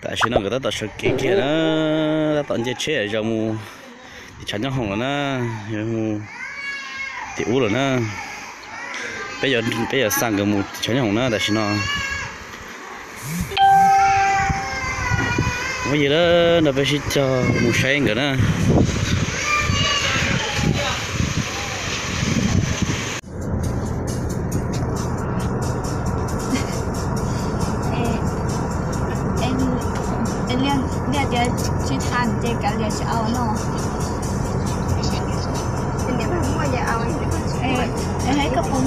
Tam sim no nkawd tab tom sawv kev kiag na, tab tom nce tsheb zaum mus tim tshav nyob hoom lawm na, mus tim ub lawm na. Peb yuav xa nkawd mus tim tshav nyob hoom na tam sim no. Muab yig lawm no peb sib cog mus saib nkawd na. Liaj tias tsis tau ces kav liam tsis au no. Koj puas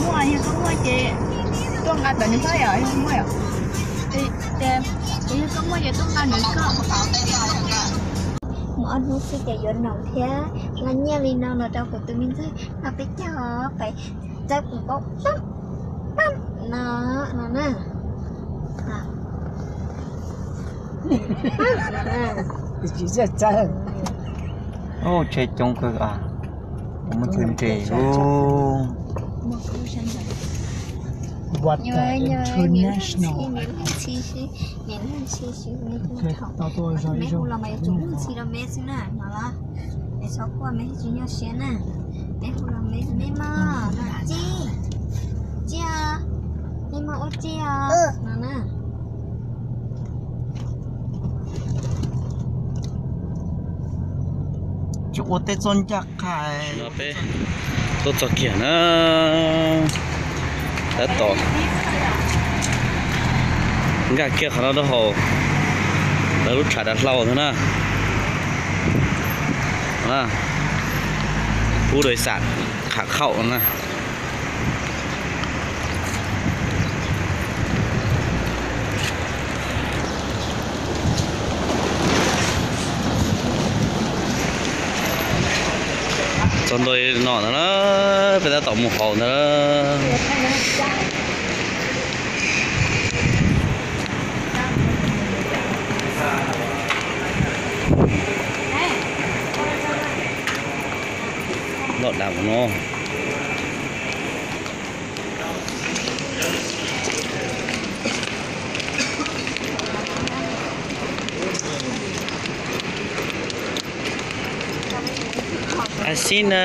muaj, yog koj muaj ces tuaj nqa tom nws pab yom, yog muaj yom. Yog koj muaj ces tuaj nqa nws koj. Mus ob hnub xwb ces yuav noom thiab. Los nyiaj li no los rau kuv tus me ntxawg no peb caug pais txawb kuv npaum pab pab no no na. Tsheb coob kawg, muaj ntxhw nres. International. Meb hu los mas yuav tsum ntxhi rau meb xwb na no los. Es txhob quaj, meb tsis nyuaj siab na. Meb hu los meb, meb maj no, Txij, Txij, meb maj ua Txij no na. Tsis ua tej txoj ncaj qha. Peb tuaj txog kiag na, tab tom nkag kiag qhov no rau hauv lawv lub tshav dav hlau ntag na. Pub rau ib xam khav khaum na. Txog ntua no ntag na, peb tab tom mus hauv ntag. Loj dam no. Asib na,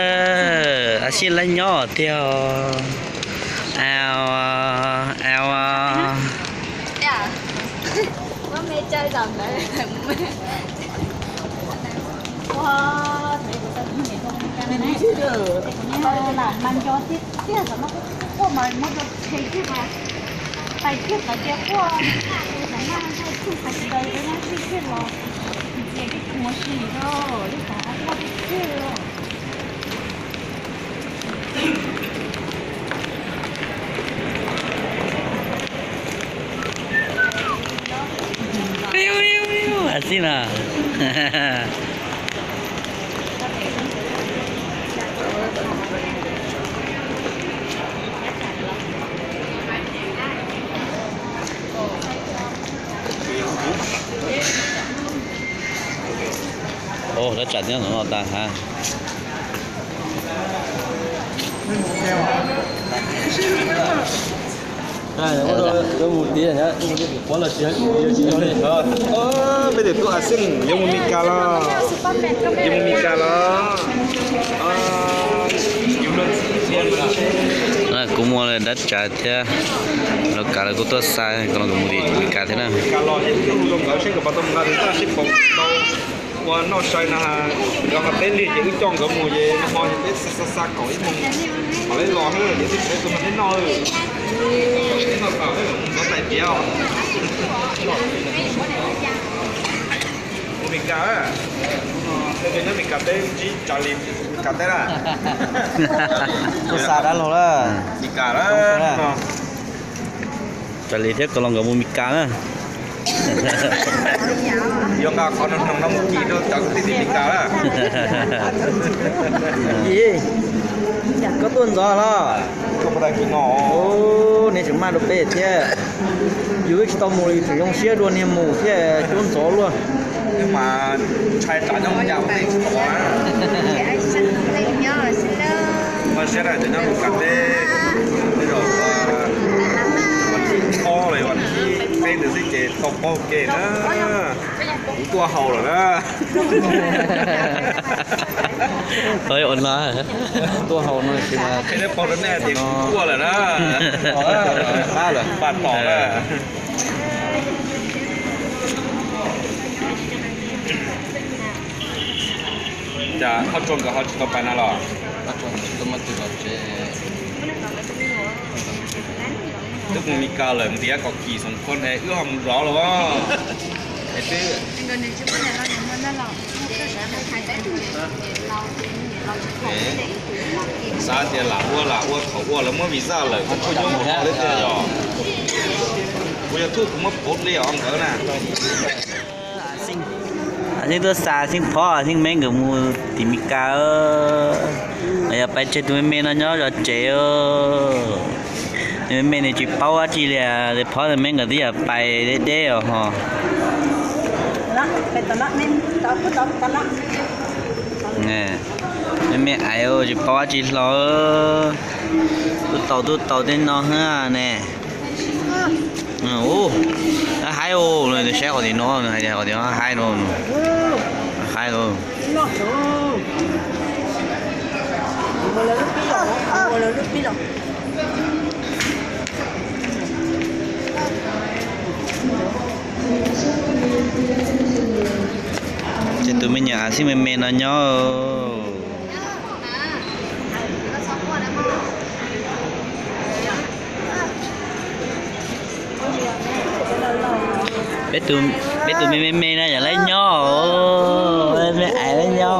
Asib lab nyob tiag. Ao, ao. Asib na. Ov, dab tsam nyob no tas ha. Peb twb tuaj Asib, yuav mus Mes Kas los? Yuav mus Mes Kas los? Kuv muaj dab tsam thiab, los kav lawv kuj tuaj xa, kuv los nkawd mus Mes Kas thiab na. Ua noj sai na, yog qhov teb lig ces wb coj nkawd mus ces nag hmo ces peb xa xa xa kaum ib moos, qhov leb los xwb ces twb tsis tau tus noj noj. Noj tas, noj tais tiav os. Mus Mes Kas, nyob Mes Kas teb ntsib Tsav Lis Mes Kas teb na. Tuaj xa dab laug lawm. Mes Kas lawm. Tsav Lis thiab Kos Loos nkawd mus Mes Kas na. Yuav nqa qhov no no mus kis rau cov kwv tij Mes Kas lawm. Koj tuaj ntxov los? Niag tseem maj dua peb thiab. Yus wb tsis tau mus, yus tseem zoo siab dua niag mus thiab, tuaj ntxov luaj. Mas ntshai tsam nyob mus cas ua ntej tsis pom na. Mas siab na, cov nyob Mes Kas teb, tej zaum vas thib ob los vas thib peb ntawd xwb ces Tau paug ke na, kuv tuaj haus lawm na. Tuaj haus no, qhia paug rau nej tias kuv tuaj lawm na. Pab tom na. Cas Haj Tsua nkawd ho tsis tau pais na los? Twb mus Mis Kas lawm ntiav kom kim xoom khua ne, wb ho mus zov los. Es twb xav tias lam ua lam ua thaum ua lawv muab visa lawm, kuv tsuas nyob mus li tiag yog. Kuv yog thuj kuv muab pauv li os nkawd na. Xeej tuaj xa Xeej Phob Xeej Meb nkawd mus tim Mis Kas, yog pais tseg tus me me no nyob zov tsev. Tus me me nws tsis paub dab tsi li, Xeej Phob Xeej Meb nkawd twb yog pais deb deb os ho. Me me aiv tsis paub dab tsi hlo, tuaj tau tuaj tau tej no ne. Haib, nws saib qhov tim no, nws hais tias qhov tim no haib no, haib no. Ces tus me nyuam av xij me me no nyob. Peb tus me me me no yog lawv nyob, me aiv lawv nyob.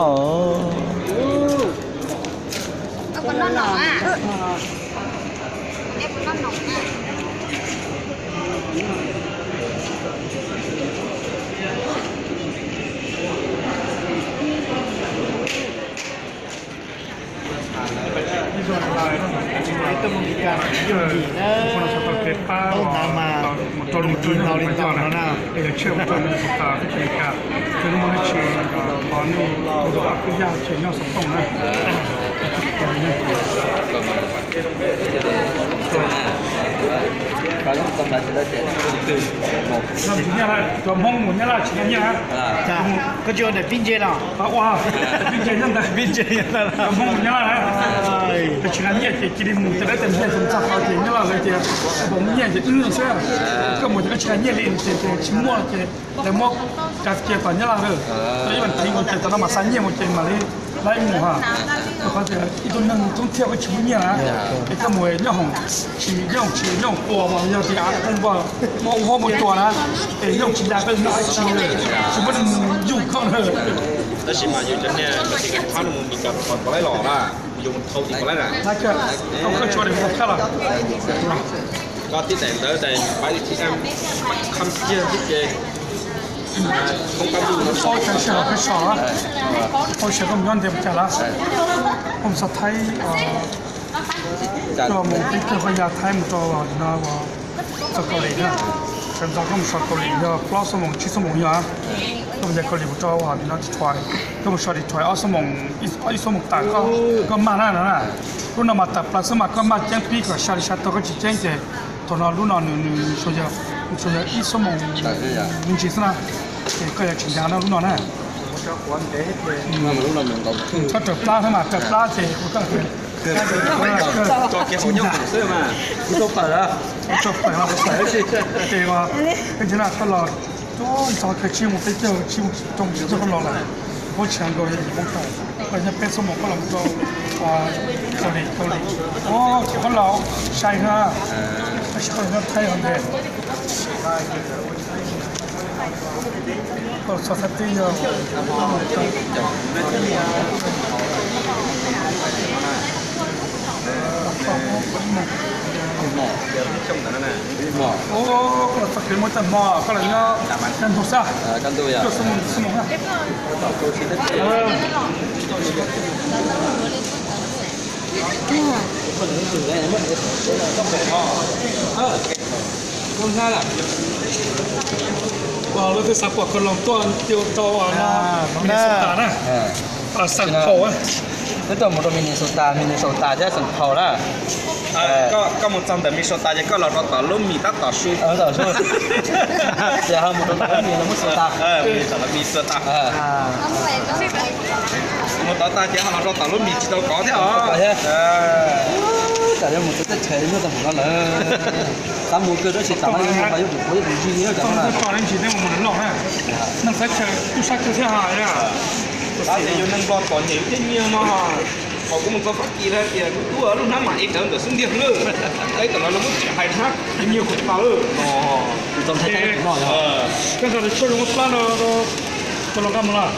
Ntawd mas mus rau lwm tus no li no na, es yog tshiab mus rau lwm tus tas peb tsis li cas, ces lub mob neb tsis qhov nej tus tus pab kwj yaj ces nyob xov tooj na. Cov Hmoob mus Nyab Laj tsis qab nyiaj na. Koj tsis ua ntawm Pib Ntse los? Ua, Pib Ntse nyob ntawd, Pib Ntse nyob ntawd. Cov Hmoob mus Nyab Laj na, tsis qab nyiaj ces cia li mus, ces lawv tias nyiaj txog tod ces Nyab Laj lawv tias npaum nyiaj ces wb xwb. Koj mus ces koj tsis qab nyiaj li ces tsis muaj ces lawv muab kav cia tom Nyab Laj lawm. Tau ib vas thiv mus ces tom no mas xa nyiaj mus ces mam li laib mus ha. Rau qhov tias ib tug neeg thoob thiab koj tsis muaj nyiaj na, es koj mus nyob hoom tsis nyob hoom tsis nyob hoom tua mas yog tias koj npaj muaj ua huab muaj cua na, es nyob hoom tsis da koj noj tsis, tsis muaj neeg yuj koj na. Tab sis mas yus cov niag tsis kam phab no mus Mis Kas pom pom laib los na, yus mus thau tim pom laib na. Koj tib daim ntawv daim pab A T M, kham kiag xwb ces. Ua tsav sij hawm peb so, ua tsav koj mus nyob ntev mus cas lawm? Koj mus so Thaib, koj mus peb caug koj ya Thaib mus rau no, txog Kaus Lim na. Sawv ntxov koj mus so Kaus Lim yog plaub xuab moos tsib xuab moos yog. Koj mus ya Kaus Lim mus rau no Detroit, koj mus so Detroit ob xuab moos, ib xuab moos tawm koj maj na no na. Lub no mas tawm plaws xwb mas koj maj ceeb pib kom sab li sab tau, koj tsis ceeb ces thaum no lub no nws nws tsuas yog ib xuab moos me ntsis xwb na. Ces koj yuav tsis ncav no lub no na. Txhob raws plab xwb mas raws plab ces kuv tau tso kiag hauv nyob xwb mas. Kuv tau pawm, kuv tau pawm ces koj ntshe na koj los ntxov kawg, tsib moos peb caug, tsib moos rau tsib caug koj los lawm. Koj tsis nkaus yog yim moos tawm, koj nyob peb xuab moos koj los rau Kaus Lim, Kaus Lim. Ces koj los sai na, tab sis koj los nyob Thaib los ntev. Koj txhob xav tib yog koj los txog kev muaj tag hmo koj los nyob kaj ntug xwb, cuaj xuab moos, cuaj xuab moos na. Lawv twb xav pom koj los tuaj rau Minnesota na, Saint Paul. Peb tuaj mus rau Minnesota, Minnesota thiab Saint Paul na. Koj mus txog ntawm Minnesota ces koj los rau tom lub mis tab tom su. Ces ho mus rau tom lub mis los muab su tas. Minnesota. Mus tod tag ces ho los rau tom lub mis tsis tau kov thiab os. Tam yuav mus txog teb chaws nyob tau mus no lawm. Xav mus kawg tab sis tam no yuav mus yuav tus quav yuav tus ntsig nyob cov no. Neeg teb chaws tub sab kawg thiab. Tab sis yus neeg Nplog txom nyem thiab nyiaj no. Thaum kuv mus txog Fab Kis lawv tias kuv tub lub hnab mam ev rawv ntawm xub ntiag lawm. Teb tom no lawv muab tsim hais hnab nyiag kuv tas lawm. Koj nrog tshuaj zoo plab no, koj los nqa mus los?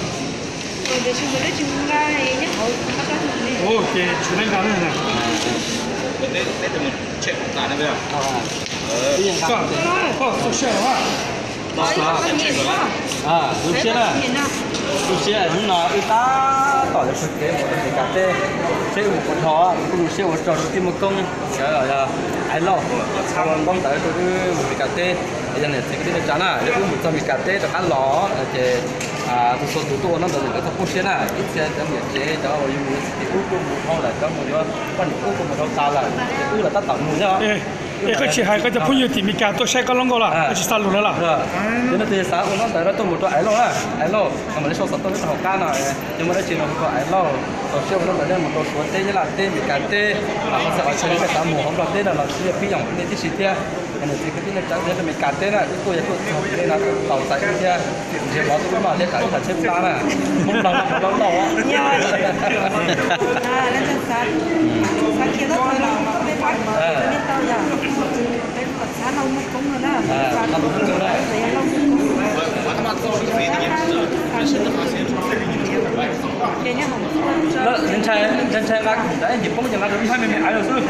Ces tshuav leej nqa ne. Koj, koj tu siab los? Tu siab na. Tu siab, hnub no wb tab tom yuav sawv kev mus Meskas teb, seb wb mus puas dhau, kuv tu siab ua rog rau tij muaj koob, cov Aiv Lauj, txhab ntaub ntawv rau wb mus Meskas teb. Yog niam txiv kwv tij neej tsa na, yog wb mus txog Meskas teb rov qab los ces txhua txhua tus tuaj ua ntaub ntawv lawm lawv txhob poob siab na. Ib txhia cov niam tsev cov uas yus mus yuav txiv ub kuj mus dhau lawm, cov mus yuav poj niam ub kuj mus dhau tas lawm, ces wb los tab tom mus thiab. Es koj tsis hais koj cov phooj ywg tim Meskas tuaj saib koj hluas nkauj los koj tsis xav lus lawv los? Yog no ces xav ua ntaub ntawv no tuaj mus rau Aiv Lauj na, Aiv Lauj, mam li sau xov tooj nyob rau hauv qab no. Yog muaj dab tsi no hu rau Aiv Lauj, tau siab ua ntaub ntawv no mus rau Suav teb, Nyab Laj teb, Meskas teb, ho txhua qhov chaw nej xav mus hauv Nplog teb no los kuj yog pib yog nej tib si thiab. Niam txiv kwv tij neej tsa nyob rau Meskas teb na, wb tuaj yog tuaj txog nej no tau txais wb thiab. Ntshe mov tuaj wb noj thiab tsam wb tham tsheb plab na. Hmoob Nplog no mov loj loj. Ntshai ntshai nqa khoom ntawd ces poob ces nqa rau lub hnab me me aiv los xwb.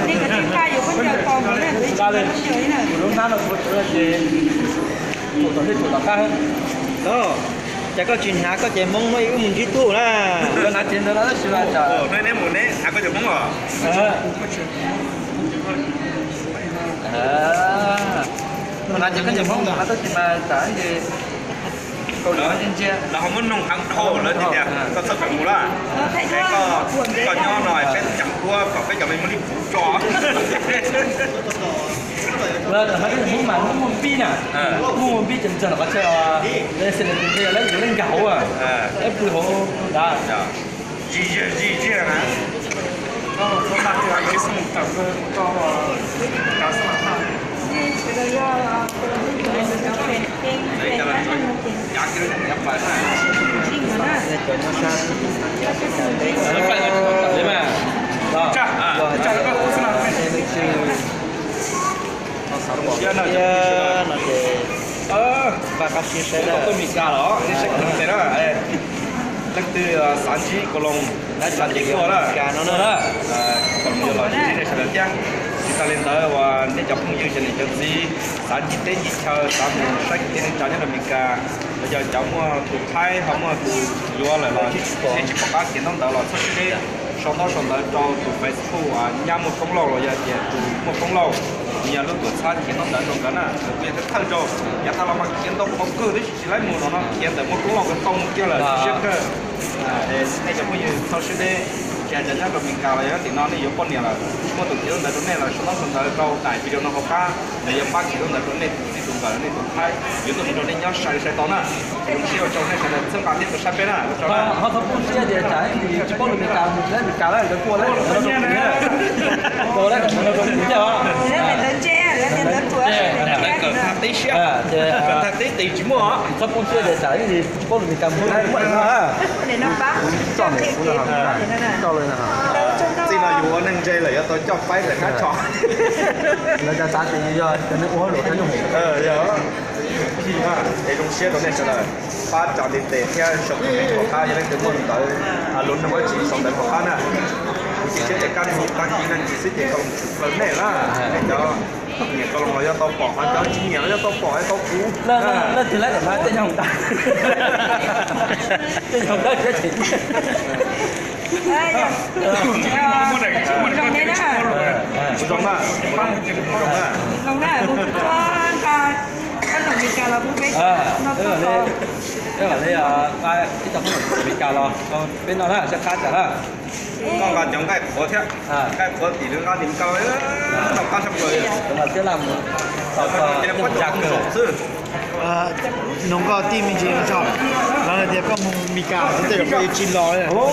Nqa li, lub hnab no kuv tsuav ces tus tom tej tus tom qab. Cas koj tsis hnav koj cov Hmoob no wb mus ntsib Thuj na? Koj hnav tsev ntawd no tab sis mas tsam neb mus neb hnav koj cov Hmoob los? Koj hnav cov koj cov Hmoob mus tab sis mas tsam ces Kaus Lim ntsia ntsia. Lawv ho muab noog heev dhau lawv tias koj txhob pheej mus lawm. Koj nyob no peb tseem ua kom peb cov me muaj li puv tso. Lawv hnav cov Hmoob mas Hmoob muaj npib na, Hmoob muaj npib ces mus txog qhov chaw es lawv yuav leej nkag hauv, lawv pw hauv ntawd. Zis ziag zis ziag na. Siab no ces npaj qab siab saib na. Tuaj Mes Kas los nej saib kuv tes na. Leej twg xav ntsib Kaus Loos, nej los ces tuaj na. Kaus Loos yuav los ntsib nej sawv daws thiab. Tsis tas li ntawd uas nej cov phooj ywg cov niam cov txiv xav ncig teb ncig chaw, xav mus saib kwv tij neej tsa nyob rau Mes Kas, los yog cov muaj tus Thaib ho muaj tus yuav lawm los nej tsis pom qab khiav ntaub ntawv los txhob siab deb, sau ntaub sau ntawv rau tus Facebook uas Nyab Muaj Koob Lauj los yog tias tus Muaj Koob Lauj, nws yog lub tuam txhab khiav ntaub ntawv rau nkawd na, kuj yog thawj rau. Yav tag los mas khiav ntau qhov kawg tib si tsis laib mus no no, khiav ntawm Muaj Koob Lauj nkawd tau mus kiag lawm siab kawg. Nej cov phooj ywg txhob siab deb, tsis hais cov nyob rau Mes Kas los yog tim no nej yuav poj niam lawm, muaj tus khiav ntaub ntawv rau nej los sau ntaub sau ntawv rau daim video no hauv qab, nws yuav pab khiav ntaub ntawv rau nej tus txij tus nkawm nej tus Thaib, yuav tuaj mus rau nej nyob sai sai tau na. Zoo siab ua tsaug nej sawv daws txhawb nqa thiab tuaj saib peb na, ua tsaug na. Ho txhob poob siab tias tsam ib ntsis tsis paub lus Mes Kas mus txog Mes Kas lawm nkawd kuj ua lawv no rau kuv thiab. Kuv ua lawv no rau kuv thiab os. Tag teb siab, tag teb tes tsis muaj. Txhob poob siab tias tsam ib ntsis tsis paub lus Mes Kas mus txog Mes Kas no. Txij no yus ua neeg ntse lawm yuav tau coj faib lawm kab tsho. Lawv xav tias yus yog cov neeg ua hauj lwm qhov nyuj. Es zoo siab rau nej sawv daws pab tsa ntiv tes thiab sau tus kheej rau qab, yog leej twg muaj ntawv, lus nug dab tsi sau ntawv rau qab na. Kuv cia siab tias kaj ntug tag kis no ntsis xwb ces Kaus Loos tshwm plaws nej na. Cov nyiam Kaus Loos los yuav tau pom, ho cov tsis nyiam los yuav tau pom tau kuv. Leej twg laib kom hnav tej nyoog tas, tej nyoog dawb thiab ces. Zoo na, zoo na. Ib tug phooj ywg Amelikas los, peb noj na, sab qab tas na. Koj nqa cov nqaij qhuav thiab, nqaij qhuav tim lawv nqa tim Amelikas los, noj qab tshaj plaws. Nws nkoj tij me ntsis tso, lawv hais tias koj mus Amelikas xwb tej zaum koj yuav tsis los. Los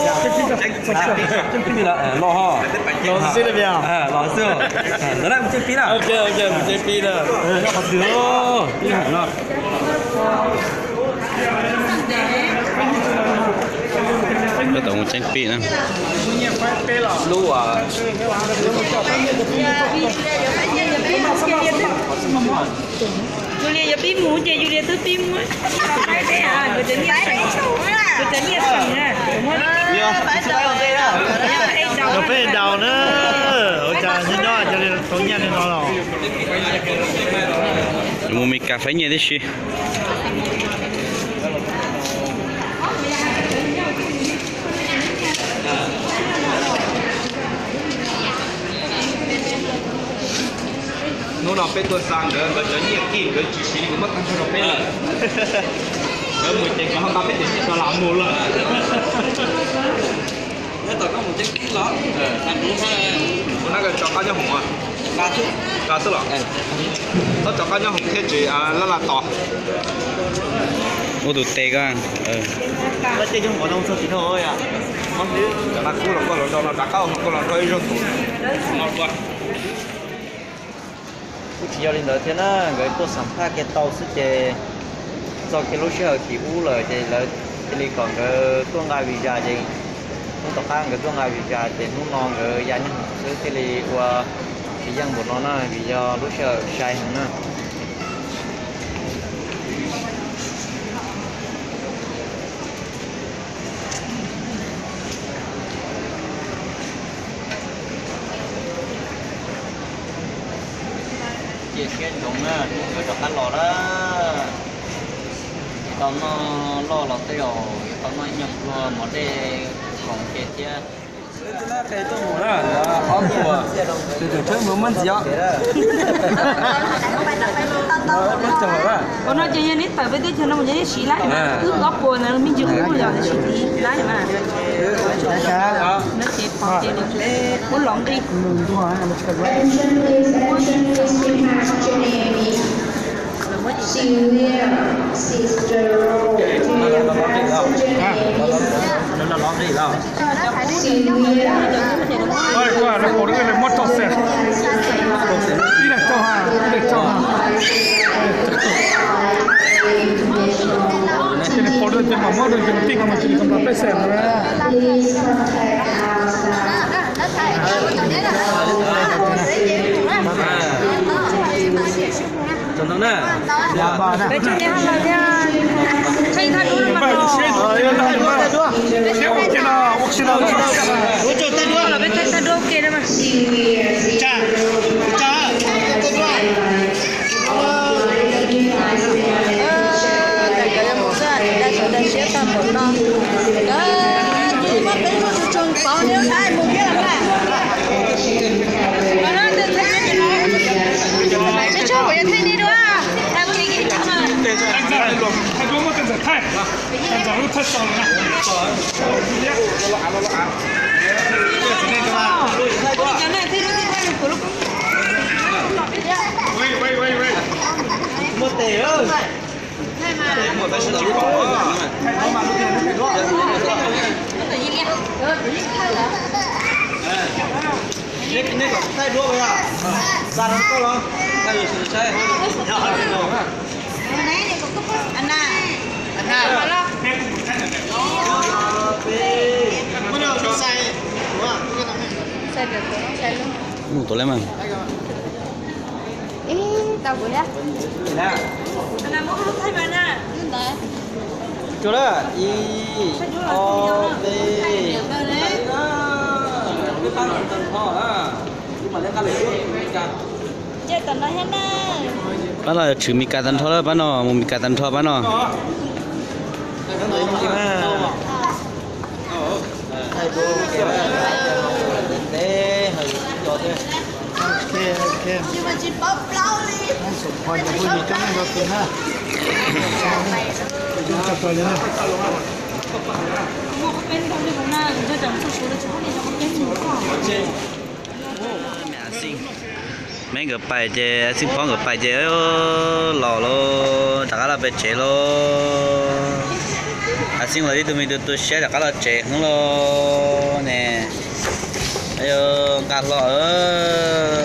xwb, los xwb. Ntawd na, mus ceb pib na. Qhov twg pib hauv no. Koj tau mus ceb pib na. Lub Julia yuav pib mus ces Julia twb pib mus. Kuv cov niam tseem na. Peb daus na. Ua cas nyob nyob cia li tau nyiaj li no los? Mus Meskas faib nyiaj tib si. Hnub no peb tuaj xa nkawd, nkawd cov nyiaj kij nkawd tsis siv li, nkawd muab tag nrho rau peb lawm. Nkawd mus ces nkawd ho nqa peb cov nyiaj rov los mus lawm. Ua no koj tso qab nyob hoom, nqa xwb los? Txhob tso qab nyob hoom thiab tsis laj laj tos. Ua tus tes ko. Cov naj kub los koj los nrog no, rov qab ua koj los nrog ib zaug tus. Kuj tsis yog li ntawd thiab na, nkawd tuaj xam phaj kiag tau xwb ces txog kiag lub sij hawm tim ub lawm ces lawv cia li kom nkawd tuaj nqa visa ces hnub tom qab nkawd tuaj nqa visa ces hnub no nkawd ya nyob hoom xwb thiaj li ua tsis yeej npaum no na, vim yog lub sij hawm sai heev na. Cia siab ntsoov na, hnub nkawd rov qab los lawm. Yuav tau noj loj los tej zaum yuav tau noj ib nyuag pluag mov dej khoom ke thiab. Ob tug, tus tshawb npawg muab ntxiv os. Ua no ces yog neb tawm peb teb chaws no mus ces neb siv laib, wb ob puas ntawd me ntsis qub li os, siv laib mas. Ua los nqi. Sylvia, sister, Sylvia. Ua, lawv pom dua lawv muab rau xwb. Ib leeg rau ha, ib leeg rau ha. Ces nws pom dua ces mam muab rau ces nws tij no mas cia li tau nrog peb xeem no. Peb tsis nyiam ha los thiab. Qhib thaj dub no mas no. Los peb qhib thaj dub ua ke no mas. Ntawm cov yuav mus xwb, da sawv daws siab tag npaum no. Tus muaj peb lub tsus tsuag pauv li. Tsis tshua kuv yuav thaij nej dua. Muaj tes. Nej kom thaij duab los? Xa rau koj los? Mus tau lawm mas. Ib tau kuv thiab. Ib, ob, peb. Pab no tshwm Meskas tag nrho lawm, pab no mus Meskas tag nrho pab no. Me nkawd pais ces, Xib Phob nkawd pais ces los lawm, rov qab los pem tsev lawm. Xib los tib tug me tug tu siab rov qab los tsev hwv lawm ne. Nqa hlo.